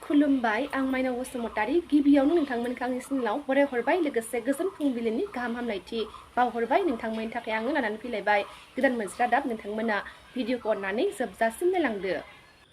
खुलुमबाय आं माइनाव बसुमतारी गिबियावनो नोंथांमोनखौ आंनि चेनेलाव बरायहरबाय लोगोसे गोजोन फुंबिलिनि गाहाम हामलायथि बावहरबाय नोंथांमोननि थाखाय आङो लानानै फैलायबाय गोदान मोनसे रादाब नोंथांमोना भिडिअखौ अननानै जोबजासिम नायलांदो।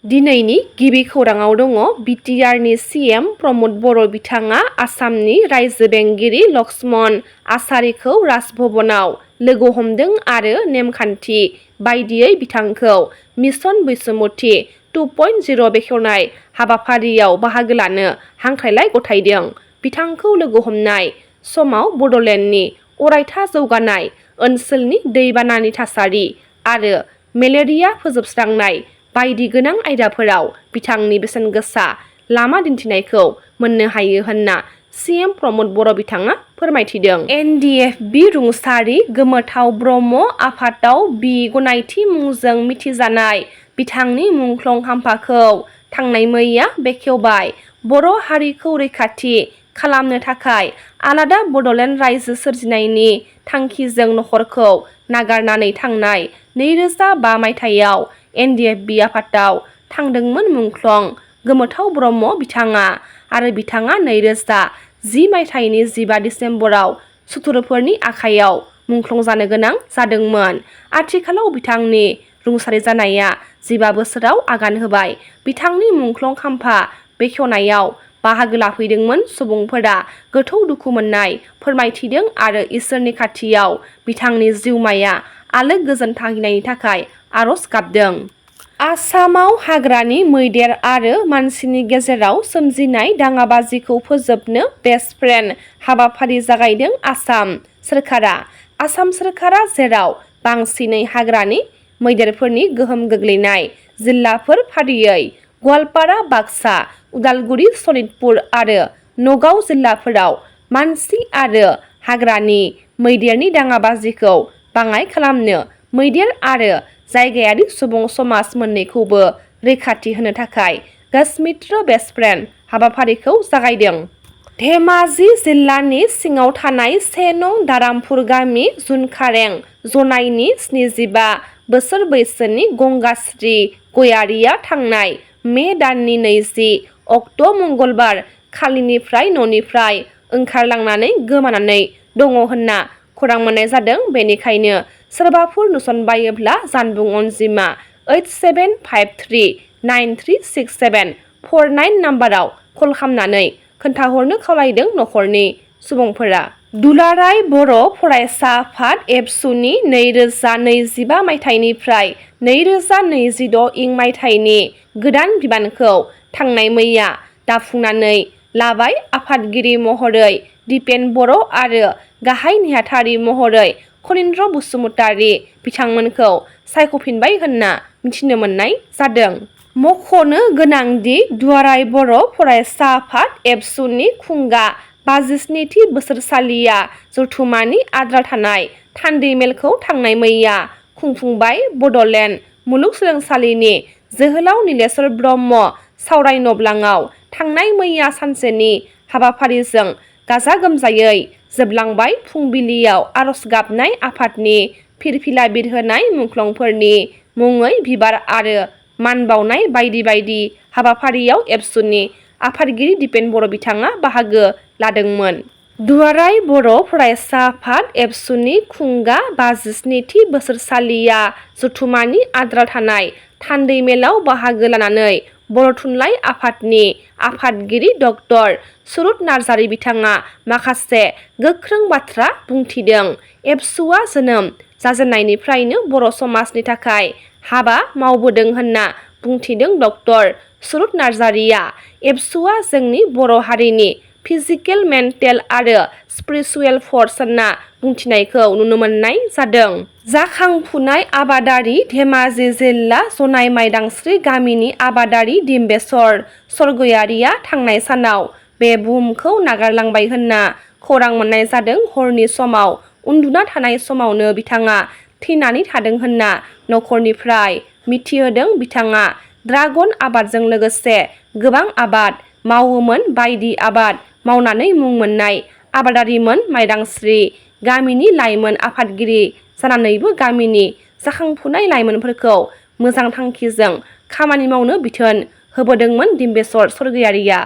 दिनैनि गिबि खौराङाव दङ बिटिआरनि सीएम प्रमद बर' बिथाङा आसामनि रायजो बेंगिरि लक्ष्मण आचारिखौ राजभवनाव लोगो हमदों आरो नेमखान्थि बायदियै बिथांखौ मिशन बैसुमुथि 2.0 बेखेवनाय हाबाफारियाव बाहागो लानो हांख्रायलाय गथायदों। बिथांखौ लोगो हमनाय समाव बड'लेण्डनि अरायथा जौगानाय ओनसोलनि दैबानानि थासारि आरो मेलेरिया फोजोबस्रांनाय बायदि गोनां आयदाफोराव बिथांनि बेसेनगोसा लामा दिन्थिनायखौ मोननो हायो होनना सीएम प्रमद बर' बिथाङा फोरमायथिदों। एनडिएफबि रुंसारि गोमोथाव ब्रह्म आफादाव बि गनायथि मुंजों मिथिजानाय बिथांनि मुंख्लं खाम्फाखौ थांनाय मैया बेखेवबाय। बर' हारिखौ रैखाथि खालामनो थाखाय आलादा बड'लेण्ड रायजो सोरजिनायनि थांखिजों नखरखौ नागारनानै थांनाय 2005 मायथाइयाव एनडिएफबि आफादाव थांदोंमोन मुंख्लं गोमोथाव ब्रह्म बिथाङा आरो बिथाङा 2010 मायथाइनि 15 डिसेम्बराव सुथुरफोरनि आखायाव मुंख्लं जानो गोनां जादोंमोन। आथिखालाव बिथांनि रुंसारि जानाया 15 बोसोराव आगान होबाय। बिथांनि मुंख्लं खाम्फा बेखेवनायाव बाहागो लाफैदोंमोन सुबुंफोरा गोथौ दुखु मोननाय फोरमायथिदों आरो इसोरनि खाथियाव बिथांनि जिउमाया आलो गोजोन थाहैनायनि थाखाय आरज गाबदों। आसामाव हाग्रानि मैदेर आरो मानसिनि गेजेराव सोमजिनाय दाङाबाजिखौ फोजोबनो बेस्ट फ्रेन्ड हाबाफारि जागायदों आसाम सोरखारा। आसाम सोरखारा जेराव बांसिनै हाग्रानि मैदेरफोरनि गोहोम गोग्लैनाय जिल्लाफोर फारियै गवालपारा, बाक्सा, उदालगुरि, सनितपुर आरो नगाव जिल्लाफोराव मानसि आरो हाग्रानि मैदेरनि दाङाबाजिखौ बाङाइ खालामनो मैदेर आरो जायगायारि सुबुं समाज मोन्नैखौबो रैखाथि होनो थाखाय गजमित्र बेस्ट फ्रेन्ड हाबाफारिखौ जागायदों। धेमाजि जिल्लानि सिङाव थानाय 1 नं दारामपुर गामि जुनखारें जनाइनि 75 बोसोर बैसोनि गंगाश्री गयारिया थांनाय मे दाननि 20 अक्ट' मंगलबार खालिनिफ्राय न'निफ्राय ओंखारलांनानै गोमानानै दङ होनना खौरां मोननाय जादों। बेनिखायनो सोरबाफोर नुसनबायोब्ला जानबुं अनजिमा 8753936749 नाम्बाराव कल खालामनानै खोन्थाहरनो खावलायदों नखरनि सुबुंफोरा। दुलाराय बर' फरायसा आफाद एबसुनि 2025 मायथाइनिफ्राय 2026 इं मायथाइनि गोदान बिबानखौ थांनाय मैया दाफुंनानै लाबाय। आफादगिरि महरै दिपेन बर' आरो गाहाय नेहाथारि महरै खनीन्द्र बसुमतारी बिथांमोनखौ सायख'फिनबाय होनना मिथिनो मोननाय जादों। मख'नो गोनांदि दुलाराय बर' फरायसा आफाद एबसुनि खुंगा 57थि बोसोरसालिया जथुम्मानि आद्रा थानाय थान्दै मेलखौ थांनाय मैया खुंफुंबाय। बड'लेण्ड मुलुगसोलोंसालिनि जोहोलाव नीलेश्वर ब्रह्म सावराय नब्लाङाव थांनाय मैया सानसेनि हाबाफारिजों गाजा गोमजायै जोबलांबाय। फुंबिलियाव आरज गाबनाय आफादनि फिरफिला बिरहोनाय मुंख्लंफोरनि मुङै बिबार आरो मान बावनाय बायदि बायदि हाबाफारियाव एबसुनि आफादगिरि दिपेन बर' बिथाङा बाहागो लादोंमोन। दुलाराय बर' फरायसा आफाद एबसुनि खुंगा 57थि बोसोरसालिया जथुम्मानि आद्रा थानाय थान्दै मेलाव बाहागो लानानै बर' थुनलाइ आफादनि आफादगिरि डक्टर सुरुत नार्जारि बिथाङा माखासे गोख्रों बाथ्रा बुंथिदों। एबसुआ जोनोम जाजेननायनिफ्रायनो बर' समाजनि थाखाय हाबा मावबोदों होनना बुंथिदों डक्टर सुरुत नार्जारिया। एबसुआ जोंनि बर' हारिनि फिजिकेल, मेन्टेल आरो स्पिरिचुवेल फर्स होनना बुंथिनायखौ नुनो मोननाय जादों। जाखांफुनाय आबादारि धेमाजि जिल्ला जनाइ माइदांस्रि गामिनि आबादारि डिम्बेश्वर सरगयारिया थांनाय सानाव बे बुहुमखौ नागारलांबाय होनना खौरां मोननाय जादों। हरनि समाव उन्दुना थानाय समावनो बिथाङा थैनानै थादों होनना नखरनिफ्राय मिथिहोदों। बिथाङा ड्रागन आबादजों लोगोसे गोबां आबाद मावोमोन। बायदि आबाद मावनानै मुं मोननाय आबादारिमोन। माइदांस्रि गामिनि लाइमोन आफादगिरि जानानैबो गामिनि जाखांफुनाय लाइमोनफोरखौ मोजां थांखिजों खामानि मावनो बिथोन होबोदोंमोन दिम्बेश्वर सरगयारिया।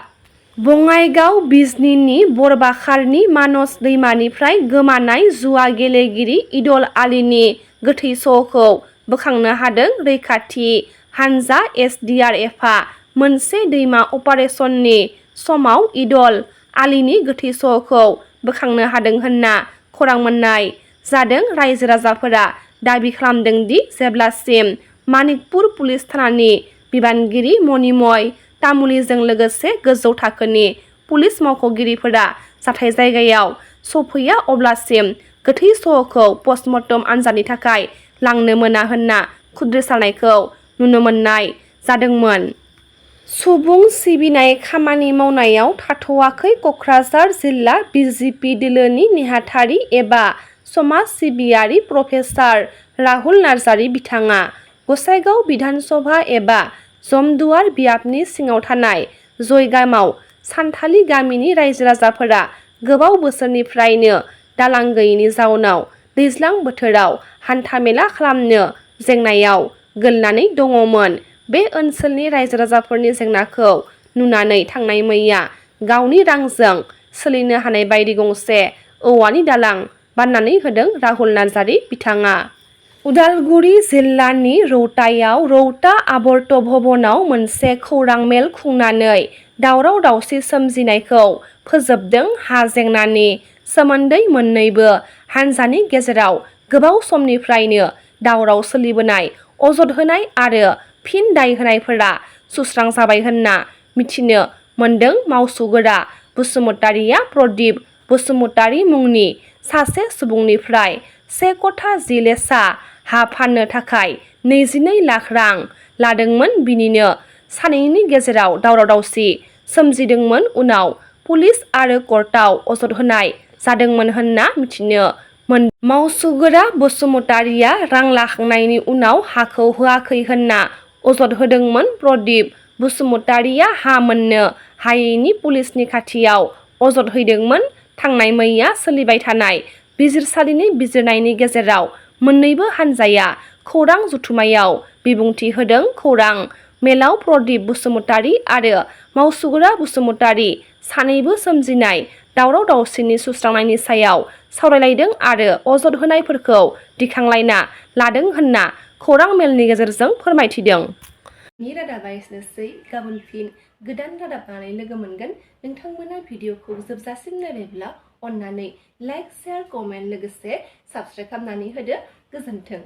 बङाइगाव बिजनीनि बरबाखारनि मानस दैमानिफ्राय गोमानाय जुवा गेलेगिरि इदल आलीनि गोथै सह'खौ बोखांनो हादों रैखाथि हानजा SDRFआ मोनसे दैमा अपारेशननि समाव इदल आलीनि गोथै सह'खौ बोखांनो हादों होनना खौरां मोननाय जादों। रायजो राजाफोरा दाबि खालामदों दि जेब्लासिम मानिकपुर पुलिस थानानि बिबानगिरि मणिमय तामुलीजों लोगोसे गोजौ थाखोनि पुलिस मावख'गिरिफोरा जाथाय जायगायाव सफैया अब्लासिम गोथै सह'खौ पस्टमर्टम आनजादनि थाखाय लांनो मोना होनना खुद्रिसारनायखौ नुनो मोननाय जादोंमोन। सुबुं सिबिनाय खामानि मावनायाव थाथ'वाखै कक्राझार जिल्ला BJP दोलोनि नेहाथारि एबा समाज सिबियारि प्रफेसार राहुल नार्जारि बिथाङा गसाइगाव बिधान सभा एबा जमदुवार बियाबनि सिङाव थानाय जयगामाव सानथालि गामिनि रायजो राजाफोरा गोबाव बोसोरनिफ्रायनो दालां गैयैनि जाउनाव दैज्लां बोथोराव हान्थामेला खालामनो जेंनायाव गोलैनानै दङमोन। बे ओनसोलनि रायजो राजाफोरनि जेंनाखौ नुनानै थांनाय मैया गावनि रांजों सोलिनो हानाय बायदि गंसे औवानि दालां बानायनानै होदों राहुल नार्जारि बिथाङा। उदालगुरि जिल्लानि रौतायाव रौता आबर्त भवनाव मोनसे खौरां मेल खुंनानै दावराव दावसि सोमजिनायखौ फोजोबदों। हा जेंनानि सोमोन्दै मोन्नैबो हानजानि गेजेराव गोबाव समनिफ्रायनो दावराव सोलिबोनाय अजद होनाय आरो फिन दाय होनायफोरा सुस्रांजाबाय होनना मिथिनो मोन्दों। मावसुगोरा बसुमतारिया प्रदीप बसुमतारि मुंनि सासे सुबुंनिफ्राय 1 कथा 10 लेसा हा फाननो थाखाय 22 लाख रां लादोंमोन। बिनिनो सानैनि गेजेराव दावराव दावसि सोमजिदोंमोन। उनाव पुलिस आरो कर्टआव अजद होनाय जादोंमोन होनना मिथिनो मोन्दों। मावसुगोरा बसुमतारिया रां लाखांनायनि उनाव हाखौ होआखै होनना अजद होदोंमोन। प्रदीप बसुमतारिया हा मोननो हायैनि पुलिसनि खाथियाव अजद हैदोंमोन। थांनाय मैया सोलिबाय थानाय बिजिरसालिनि बिजिरनायनि गेजेराव मोन्नैबो हानजाया खौरां जथुम्मायाव बिबुंथि होदों। खौरां मेलाव प्रदीप बसुमतारि आरो मावसुगोरा बसुमतारि सानैबो सोमजिनाय दावराव दावसिनि सुस्रांनायनि सायाव सावरायलायदों आरो अजद होनायफोरखौ दिखांलायना लादों होनना खौरां मेलनि गेजेरजों फोरमायथिदों। रादाबा एसेनोसै। गाबोन फिन गोदान रादाब लानानै लोगो मोनगोन। नोंथांमोना भिडिअखौ जोबजासिम नायबायब्ला अन्नानै लाइक, शेयार, कमेन्ट लोगोसे साबस्क्राइब खालामनानै होदो। गोजोन्थों।